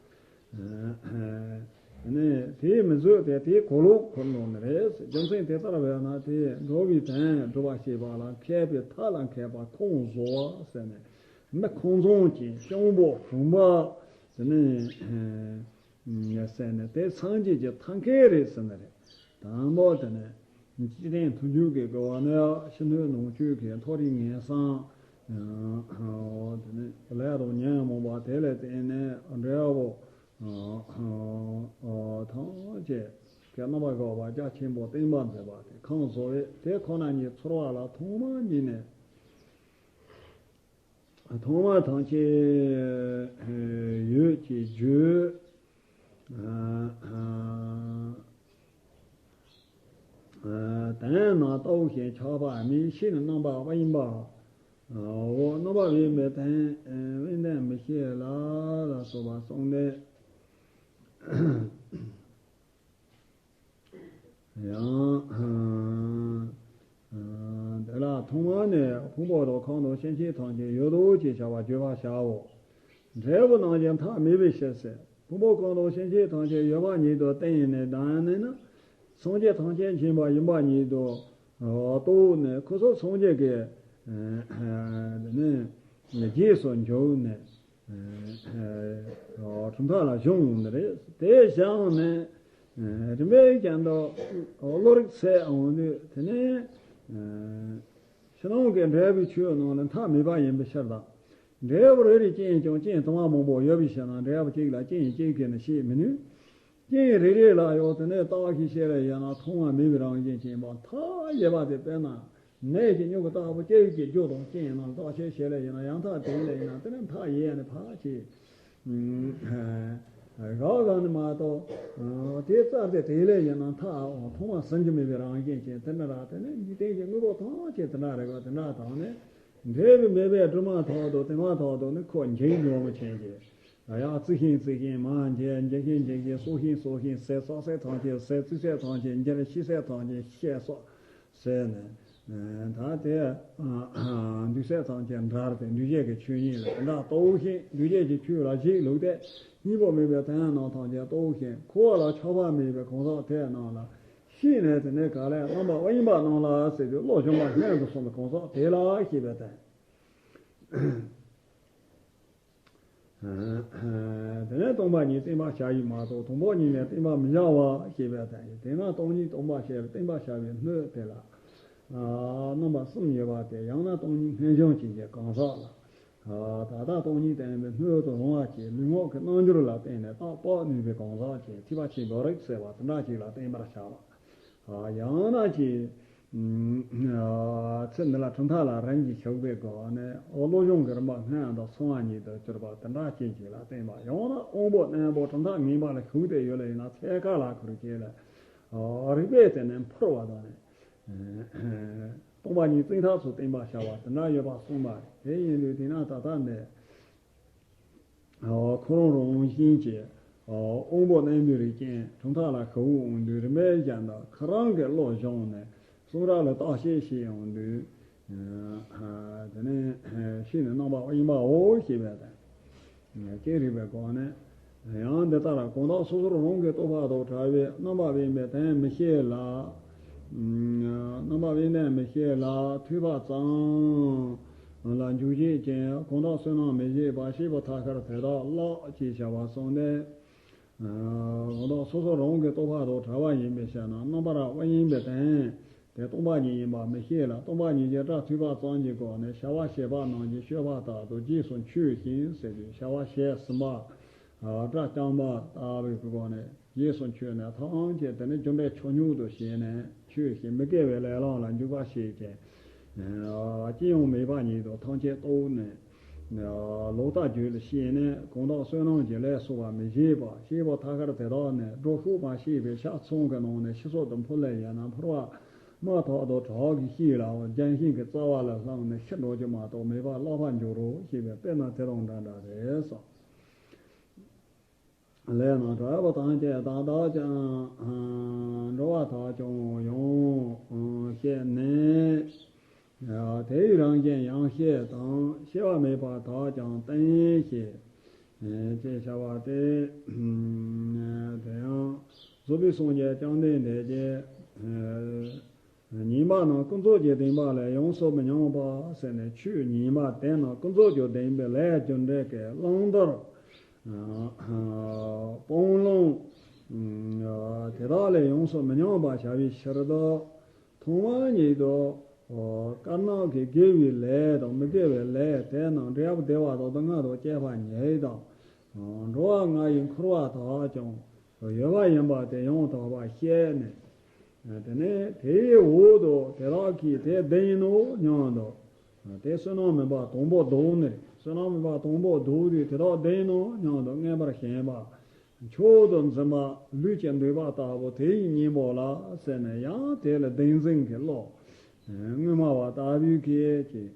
ནས་དེས་མི་བཟོད་དེ་དེའི་གོ་ལོག་འཁོར་ནོ་ནི་རེད། རྒྱུ་མཚན་དེ་ལྟར་བས་ན་དེས་འགྲོ་བའི་དོན་སྒྲུབ་པར་བྱེད་པ་ལ་མཁས་པའི་མཐའ་ལ་མཁས་པ་ཁོང་བཟོ་བ་ཟེར་ནས་མི་ཁོང་འཛོམས་ཀྱི་གཅུང་པོ་བུམ་པ་དེ་ནས་ཟེར་ནས་དེ་སངས་རྒྱས་ཀྱི་ཐབས་མཁས་རེད་ཟེར་ནི་རེད། དང་པོ་དེ་ནས་འཇིག་རྟེན་མཐུན་འཇུག་གི་དགེ་བ་ནི་ཕྱི་སྣོད་ནང་བཅུད་ཀྱི་མཐོ་རིས་ངན་སོང་དེ་ནས་ལས་དང་ཉོན་མོངས་པ་དེ་ལས་བརྟེན་ནས་འབྲས་བུ། ཐམས་ཅད་ཀྱི་རྣམ་པར་དགའ་བ་རྒྱ་ཆེན་པོ་བསྟན་པར་མཛད་པ་དེ་ཁོང་བཟོ་བས་དེ་ཁོ་ན་ཉིད་ཚོར་བ་ལ་ཐོག་མ་ཉིད་ནས་ཐོག་མ་ཐམས་ཅད་ཡོད་ཅེས་བརྗོད། དོན་རྣམས་ལྟ་བུ་ཞིག་ཆགས་པ་མེད། ཕྱིར་རྣམ་པ་དབེན་པ། འོ་རྣམ་པ་དབེན་པའི་དོན་དབེན་དོན་མི་ཤེས་ལ་ལ་སོགས་པ་གསུངས་ཏེ། ཡང་། དེ་ལ་ཐོག་མ་ནས་ཕུང་པོ་དང་ཁམས་དང་སྐྱེ་མཆེད་ཐམས་ཅད་ཡོད་དོ་ཅེས་བྱ་བ་བརྗོད་པར་བྱའོ། འབྲས་བུ་རྣམས་ཀྱི་མཐའ་མེད་པའི་ཕྱིར་ཟེར། ཕུང་པོ་ཁམས་དང་སྐྱེ་མཆེད་ཐམས་ཅད་ཡོད་པ་ཉིད་དུ་བསྟན་ནས་དང་ནི་ན། སངས་རྒྱས་ཐམས་ཅད་མཁྱེན་པ་ཡིན་པ་ཉིད་དུ་རྟོགས་ནས་ཁོ་ཚོ་སངས་རྒྱས་ཀྱི་ནི་རྗེས་སུ་འཇུག་ནས་གྲུབ་མཐའ་ལ་བྱུང་ཡོང་ནི་རེད། དེ་བཞག་ནས་རིམ་པས་ཀྱང་དུ་བློ་རིག་ཚད་འོང་དུས་དེ་ནས་ཕྱི་ནང་གི་འབྲས་བུའི་ཆོས་རྣམས་ལ་མཐའ་མེད་པ་ཡིན་པའི་ཕྱིར་དང་། འབྲས་བུ་རེ་རེ་ཅན་ཀྱང་རྐྱེན་དུ་མ་མང་པོ་ཡོད་པའི་ཕྱིར་ན་འབྲས་བུ་གཅིག་ལ་རྐྱེན་གཅིག་གིས་ནི་ཤེས་མི་ནུས། རྐྱེན་རེ་རེ་ལ་ཡང་དེ་ནས་བརྟག་ཞིབ་བྱས་ལ་ཡང་ན་ཐོག་མ་མེད་པའི་རང་བཞིན་ཅན་པ་མཐའ་ཡས་པ་དེ་དཔེར་ན་ནས་ཀྱི་སྨྱུ་གུ་ལྟ་བུ་སྐྱེ་བའི་རྒྱུ་དང་རྐྱེན་རྣམས་བརྟག་ཞིབ་བྱས་ལ་ཡང་ན་ཡང་དག་དེ་ལ་ཡང་ན་དེ་ནས་མཐའ་ཡས་ནས་ཕར་ཆེ། རག་ག་ནི་མ་གཏོགས། དེ་རྩར་དེ་དེ་ལས་ཡིན་ན་མཐའ་འོང་ཐོག་མ་ཟིན་གྱི་མེད་པའི་རང་བཞིན་ཅན་དེ་འདྲ་ར་དེ་ནས་འཇིག་རྟེན་གྱི་དངོས་པོ་ཐམས་ཅད་དེ་འདྲ་རེད་ག་དེ་འདྲ་དང་ནི། འབྲས་བུ་མེད་པའི་དྲི་མ་ཐོག་ཏུ་དེ་མ་ཐོག་ཏུ་ནི་ཁོ་འཇིགས་ཉོན་མོངས་ཅན་གྱི། ཡང་བཙུགས་ཤིང་བཙུགས་ཤིང་མར་འགྱེལ། འགྱེལ་ཤིང་འགྱེལ་ཤིང་གསོག་ཤིང་གསོག་ཤིང་ཟད། བསགས་ཚད་ཐམས་ཅད་ཟད། བཙུགས་ཚད་ཐམས་ཅད་འགྱེལ། ཤི་ཚད་ཐམས་ཅད་ཤི་ཟད། ཟེར་ནས། ད་དེ་འདུས་བྱས་ཐམས་ཅད་འདྲར་ཏེ་འདུས་བྱས་ཀྱི་ཆོས་ཉིད་ལ་དེ་འདྲ་རྟོགས་ཤིང་འདུས་བྱས་ཀྱི་ཆོས་ལ་གཞིགས་ལུགས་ཏེ། གཉིས་པོ་མེད་པའི་དོན་རྣམས་ཐམས་ཅད་རྟོགས་ཤིང་འཁོར་བ་ལ་ཆགས་པ་མེད་པའི་གང་ཟག་དེ་རྣམས་ལ་ཤེས་ནས། དེ་ནས་ག་ལས་རྣམ་པ་དབེན་པ་རྣམས་ལ་ཟེར་དུས་བློ་སྦྱོང་བ་སྔོན་དུ་སོང་བའི་གང་ཟག་དེ་ལ་ཤེས་པའི་དོན། དེ་ནས་སྟོང་པ་ཉིད་བསྟན་པར་བྱ་བའི་མ་གཏོགས། དང་པོ་ཉིད་ནས་བསྟན་པར་མི་བྱ་བ་ཞེས་པའི་དོན་ཡིན། དེས་ན་སྟོང་ཉིད་སྟོང་པ་ཞེས་བསྟན་པར་བྱ་བའི་སྣོད་དེ་ལ་རྣམ་པ་གསུམ་ཡོད་པ་སྟེ། ཡང་ན་སྟོང་ཉིད་སྔོན་བྱོན་ཅན་གྱི་གང་ཟག་ལ། ད་ལྟ་སྟོང་ཉིད་བསྟན་པའི་སྣོད་དུ་རུང་བ་གྱི་ལུས་ངག་གི་རྣལ་འབྱོར་ལ་བརྟེན་ནས་རྟག་བབས་ནུས་པའི་གང་ཟག་ཅིག་ཐེག་པ་ཆེན་པོའི་རིགས་ཟེར་བ་དེ་འདྲ་ཅིག་ལ་བསྟན་པར་བྱ་བ། ཡང་ན་ཅིག་ཚེ་འདི་ལ་གྲུབ་མཐའ་ལ་རིམ་གྱིས་ཞུགས་པའི་སྒོ་ནས་བློ་སྦྱོང་གི་རིམ་པ་སྔོན་དུ་སོང་བ་ཉིད་དུ་གྱུར་པ་དེ་འདྲ་ཅན་ཅིག་ལ་བསྟན་པ། ཡང་ན་དབང་པོ་རྣོན་པོ་གྲུབ་མཐའ་ངན་པ་ལ་ཞུགས་ཏེ་ཡོད་ལ་ཡིན་ན་ཚད་ཀ་ལ་ཁུར་ཅིག་ལ་རིག་པས་དེ་ནས་འཕུར་བ་དང་ནི། སྟོང་པ་ཉིད་བཙན་ཐབས་སུ་བསྟན་པར་བྱ་བ་དེ་འདྲ་ཡོད་པ་གསུངས་པ་རེད། དེ་ཡིན་དུས་དེས་ན་ད་ལྟ་འདི། ཁོ་རང་རང་བཞིན་གྱིས་དབང་པོ་རྣོན་པོའི་རིགས་ཅན་གྲུབ་མཐའ་ལ་ཞུགས་འོང་དུས་རིམ་པས་གཞན་དག་ཁོ་རང་གི་བློ་སྦྱོང་ནས་གསུང་རབ་ལ་བརྟག་དཔྱད་བྱེད་འོང་དུས། དེ་ནས་ཤེས་ནས་རྣམ་པ་དབེན་པའོ་ཞེས་པའི་དོན། ཅེས་རིགས་པའི་སྒོ་ནས། ཡང་འདི་ལྟར་གང་དག་སོ་སོར་རང་གིས་རྟོགས་པ་དང་བྲལ་བའི་རྣམ་པ་དབེན་པའི་དོན་མི་ཤེས་ལ། རྣམ་པ་དབེན་དོན་མི་ཤེས་ལ་ཐོས་པ་ཙམ་ལ་འཇུག་བྱེད་ཅིང་གང་དག་བསོད་ནམས་མི་བཞེས་པ་ཤེས་པ་ཐ་ཤལ་དེ་དག་ལགས་ཅེས་བྱ་བ་གསུངས་ཏེ། གང་དག་སོ་སོ་རང་གིས་རྟོགས་པ་དང་བྲལ་བ་ཡིན་པའི་ཕྱིར་ན་རྣམ་པར་དབེན་པའི་དོན་དེ་སྟོང་པ་ཉིད་ཡིན་པ་མི་ཤེས་ལ། སྟོང་པ་ཉིད་ཀྱི་སྒྲ་ཐོས་པ་ཙམ་གྱི་སྒོ་ནས་བྱ་བ་བྱེད་པ་རྣམས་ཀྱིས་སྤྱོད་པ་ལྟར་དུ་རྗེས་སུ་ཆོད་ཅིང་ཟེར་དུས་བྱ་བ་བྱས་ཟིན་པ། སྒྲ་རྐྱང་པ་ལྟ་བུའི་སྒོ་ནས་རྗེས་སུ་ཆོད་ནས་ཐམས་ཅད་དེ་ནི་རྒྱུ་འབྲས་ཆོས་ཉིད་དུ་ཤེས་ནས་ཆོད་ཅིང་མི་དགེ་བའི་ལས་ལམ་ལ་འཇུག་པ་ཤེས་ཀྱང་ཅི་ཡང་མེད་པ་ཉིད་དུ་ཐམས་ཅད་རྟོགས་ནས། ལོག་ལྟ་རྒྱུད་ལ་ཤེས་ནས་གང་དག་བསོད་ནམས་ཀྱི་ལས་གསོག་པ་མི་བྱེད་པ་ཤེས་པ་ཐ་ཤལ་དེ་དག་ནི་སྒྲོ་སྐུར་མ་ཤེས་པའི་ཤ་ཚང་གི་ནང་ནས་ཤི་སོགས་དུ་འཕུར་ལེ་ཡིན་ན་འཕུར་བ་མ་ཐག་ཏུ་བྲག་གི་ཤིང་ལ་ལྗོན་ཤིང་གི་རྩ་བ་ལ་ལྷུང་ནས་ཤི་འགྲོ་རྒྱུ་མ་གཏོགས་མེད་པ་ལྷག་པར་འགྱུར་རོ་ཞེས་པའི་དཔེ་ནི་དེ་དང་འདྲ་འདྲ་རེད་གསུངས། ལས་རྣམས་གྲགས་པ་ཐམས་ཅད་དང་བདག་ཀྱང་། འགྲོ་བ་དག་ཀྱང་ཡང་ཤེས་ནས། དེའི་རང་བཞིན་ཡང་ཤེས་དང་། སྐྱེ་བ་མེད་པ་དག་ཀྱང་བསྟན་ཞེས། ཅེས་བྱ་བ་སྟེ། དེ་ཡང་རྫོགས་པའི་སངས་རྒྱས་བཅོམ་ལྡན་འདས་ཀྱིས། ཉན་པ་རྣམས་ཀུན་རྫོབ་ཀྱི་བདེན་པ་ལས་ཡོངས་སུ་མི་ཉམས་པ་ཟེར་ནས་ཆོས་ཉན་པ་དེ་རྣམས་ཀུན་རྫོབ་ཀྱི་བདེན་པའི་ལས་རྒྱུ་འབྲས་ཀྱི་བླང་དོར། སྤང་བླང་། དེ་དག་ལས་ཡོངས་སུ་མི་ཉམས་པར་བྱ་བའི་ཕྱིར་དུ། ཐོག་མ་ཉིད་དུ། དཀར་ནག་གི་དགེ་བའི་ལས་དང་མི་དགེ་བའི་ལས་དེ་རྣམས་འབྲས་བུ་བདེ་བ་དང་སྡུག་བསྔལ་དང་བཅས་པ་ཉིད་དང་། འགྲོ་བ་ལྔ་ཡི་འཁོར་བ་དག་ཀྱང་ཡོད་པ་ཡིན་པ་དེ་ཡང་དག་པར་ཤེས་ནས། དེ་ནས་དེའི་འོག་ཏུ་དེ་དག་གིས་དེ་བདེན་ནོ་སྙམ་དུ། དེ་བསོད་ནམས་མིན་པ་དང་པོ་བདོག་ནས། བསོད་ནམས་མིན་པ་དང་པོ་བདོག་དུས་དེ་དག་བདེན་ནོ་སྙམ་དུ་མངོན་པར་ཞེན་པ། མཆོག་ཏུ་འཛིན་པ་ལུས་ཀྱི་འདོད་པ་ལྟ་བུ་དེ་ཡི་གཉེན་པོ་ལ་ཟེར་ནས་ཡང་དེ་ལ་བདེན་འཛིན་གྱི་བློ། དངོས་སྨྲ་བ་ལྟ་བུའི་སྐད་ཀྱིས།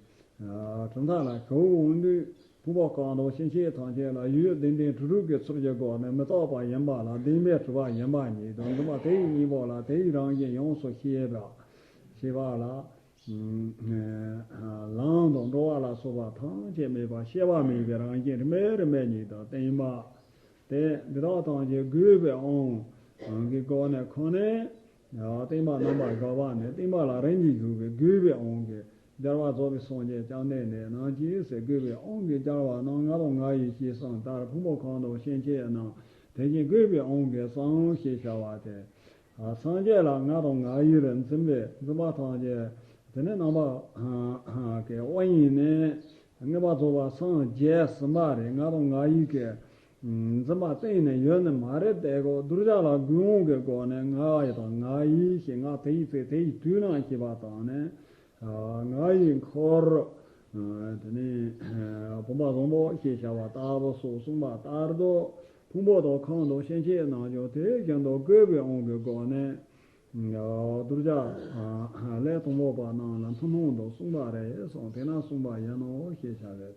གྲུབ་མཐའ་ལ་ཞུགས་འོང་དུས་ཕུང་པོ་གང་དང་སྐྱེ་མཆེད་ཐམས་ཅད་ལ་ཡུལ་བདེན་བདེན་གྲུབ་གྲུབ་ཀྱི་ཚུལ་གྱི་སྒོ་ནས་མི་རྟག་པ་ཡིན་པ་ལ་བདེན་པས་གྲུབ་པ་ཡིན་པ་ཉིད་དུ་འཛིན་པ་དེ་ཡི་གཉེན་པོ་ལ་དེ་ཡི་རང་བཞིན་ཡོངས་སུ་ཤེས་པ། ཤེས་པ་ལ། ལམ་དང་འགྲོ་བ་ལ་སོགས་པ་ཐམས་ཅད་མེད་པ་སྐྱེ་བ་མེད་པའི་རང་བཞིན་རིམ་པས་རིམ་པས་ཉིད་དུ་བསྟན་པ། དེ་འདི་དག་ཐམས་ཅད་དགོས་པའི་དབང་གི་སྒོ་ནས་ཁོ་ནས་བསྟན་པ་རྣམ་པར་དག་པ་ནི་བསྟན་པ་ལ་རིམ་གྱིས་ཞུགས་པའི་དགོས་པའི་དབང་གིས་རྒྱལ་བ་རྫོགས་པའི་སངས་རྒྱས་བཅོམ་ལྡན་འདས་རྣམས་ཀྱིས་ཟེར། དགོས་པའི་དབང་གིས་རྒྱལ་བ་རྣམས་ང་དང་ང་ཡི་ཞེས་གསུངས་ལྟར་ཕུང་པོ་གང་དང་སྐྱེ་མཆེད་རྣམས་དེ་བཞིན་དགོས་པའི་དབང་གིས་སམ་ཞེས་བྱ་བ་སྟེ། སངས་རྒྱས་ལ་ང་དང་ང་ཡིར་འཛིན་པའི་འཛིན་པ་ཐམས་ཅད་དེ་ནི་རྣམ་པ་གི་དབང་ཡིན་ནས་མངོན་པར་རྫོགས་པ་སངས་རྒྱས་ཟིན་པ་རེད། ང་དང་ང་ཡི་གི་འཛིན་པ་གཏན་ནས་ཡོད་ནི་མ་རེད། དེ་གོ་གདུལ་བྱ་ལ་དགོས་དབང་གི་སྒོ་ནས་ང་ཡི་དང་ང་ཡི་ཞེས་ང་དེ་ཡི་ཚེ་དེ་ཡི་དུས་ན་ཞེས་པ་དང་ནི། ང་ཡི་འཁོར། དེ་ནས་བུམ་པ་བཟང་པོ་ཞེས་བྱ་བ་ལྟ་བུ་སོགས་གསུངས་པ་ལྟར་དུ། ཕུང་པོ་དང་ཁམས་དང་སྐྱེ་མཆེད་རྣམས་ཀྱང་དེ་བཞིན་དུ་དགོས་པའི་དབང་གི་སྒོ་ནས། གདུལ་བྱ་ལས་དང་པོ་པ་རྣམས་ལ་ཐུན་མོང་དུ་གསུངས་པ་རེད་གསུངས། དེས་ན་གསུངས་པ་ཡིན་ནོ་ཞེས་བྱ་བའི་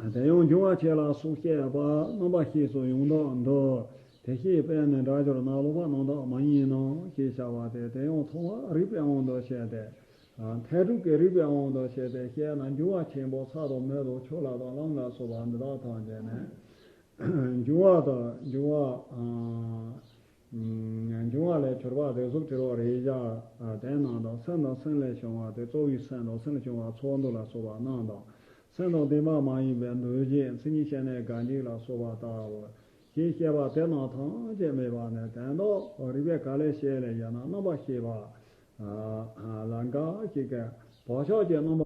དེ། དེ་ཡང་འབྱུང་བ་ཆེ་ལ་སོགས་བཤད་པ་རྣམ་པ་བཞི་སོགས་ཡོངས་གྲགས་འདུག། དེ་བཞིན་དཔེ་ནི་སྒྲ་སྦྱོར་ནང་ལོག་པ་རྣམ་དག་མ་ཡིན་ནོ་ཞེས་བྱ་བ་སྟེ། དེ་ཡང་ཚངས་པ་རིག་པའི་དབང་དུ་བྱས་ཏེ། མཐའ་དྲུག་གི་རིག་པའི་དབང་དུ་བྱས་ཏེ་བཤད་ན། འབྱུང་བ་ཆེན་པོ་ས་དང་མེ་དང་ཆུ་ལ་དང་རླུང་ལ་སོགས་པ་འདི་དག་ཐམས་ཅད་ནི། འབྱུང་བ་དང་འབྱུང་བ། འབྱུང་བ་ལས་གྱུར་པ་དེ་གཟུགས་དྲི་རོ་རེག་བྱ་དེ་རྣམས་དང་། སེམས་དང་སེམས་ལས་བྱུང་བ་དེ་གཙོ་བོའི་སེམས་དང་སེམས་ལས་བྱུང་བ་ཚོར་འདུ་ལ་སོགས་པ་རྣམས་དང་། སེམས་དང་ལྡན་པ་མ་ཡིན་པའི་འདུ་བྱེད། མཚན་ཉིད་ཤེས་ནས་དགའ་འཇིགས་ལ་སོགས་པ་ལྟ་བུ་ཞེས་བཤད་པ་དེ་རྣམས་ཐམས་ཅད་སྨྲས་པ་ནི། དོན་དག་རིགས་པས་ག་ལེར་བཤད་ལས་བཞག་ན། རྣམ་པ་ཤེས་པ་ལ་འགའ་ཞིག་གིས་བག་ཆགས་ཀྱི་རྣམ་པ།